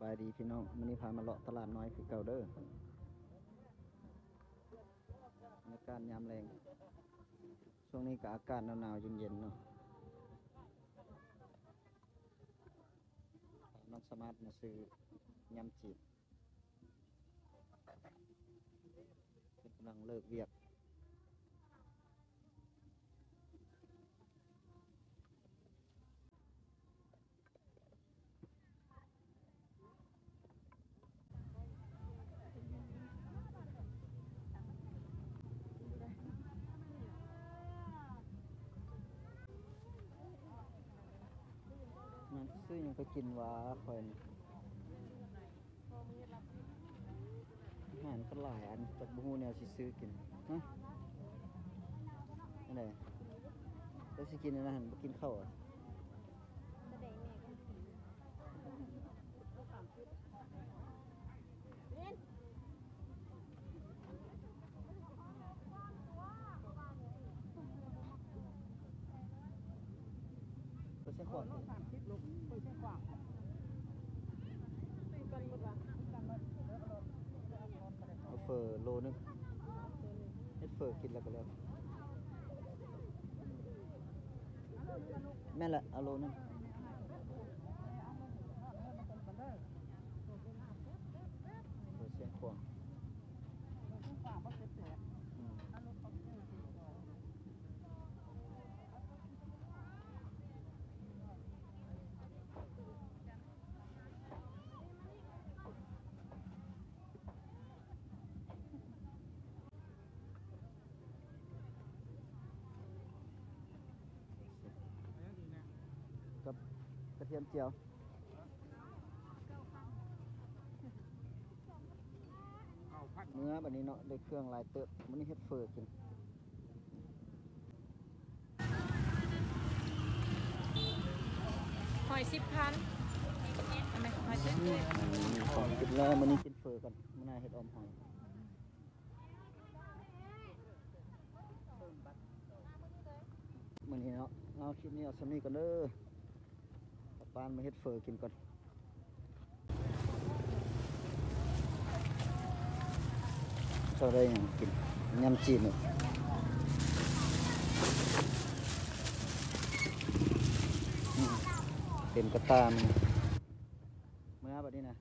ບາຍດີພີ່ນ້ອງ, ມື້ນີ້ພາມາເລາະຕະຫຼາດນ້ອຍຄືເກົ່າເດີ້. ບັນຍາກາດຍາມແລງ, ຊ່ວງນີ້ກໍອາກາດໜາວໆເຢັນໆເນາະ. ນ້ອງສາມາດມາຊື້ຍຳຈີນ. ເພິ່ນກຳລັງເລີກວຽກ. ມັນຊື້ຫຍັງໄປກິນຫວາຂ້ອຍນີ້? ອາຫານກໍຫຼາຍອັນ, ຈັກບໍ່ຮູ້ແນວຊິຊື້ກິນ. ຮະ? ອັນໃດ? ແລ້ວຊິກິນອັນນັ້ນ ບໍ່ກິນເຂົ້າຫວາ? ເປີດຊຽງຂວາງ ເອົາເຝີໂລໜຶ່ງ, ເຮັດເຝີກິນແລ້ວກໍແລ້ວ. ແມ່ນລະ ເອົາໂລໜຶ່ງ. ເປີດຊຽງຂວາງ. ອືມ. ກັບກະທຽມຈຽວ. ເມືອບັດນີ້ເນາະ, ໄດ້ເຄື່ອງຫຼາຍເຕີບ, ມື້ນີ້ເຮັດເຝີກິນ. ຫອຍສິບພັນ ເອົາໄໝ? ຫອຍເຕັມເລີຍ. ອືມ ຂອງກິນແລ້ວ, ມື້ນີ້ກິນເຝີກ່ອນ, ມື້ໜ້າເຮັດອອມຫອຍ. ມື້ນີ້ເນາະ, ເອົາ ຄລິບນີ້ເອົາສ່ຳນີ້ກ່ອນເດີ້. ກັບບ້ານມາເຮັດເຝີກິນກ່ອນ. ເຈົ້າໄດ້ຫຍັງກິນ? ຍຳຈີນ. ອືມ ເຕັມກະຕ່າມ. ເມືອບັດນີ້ນະ.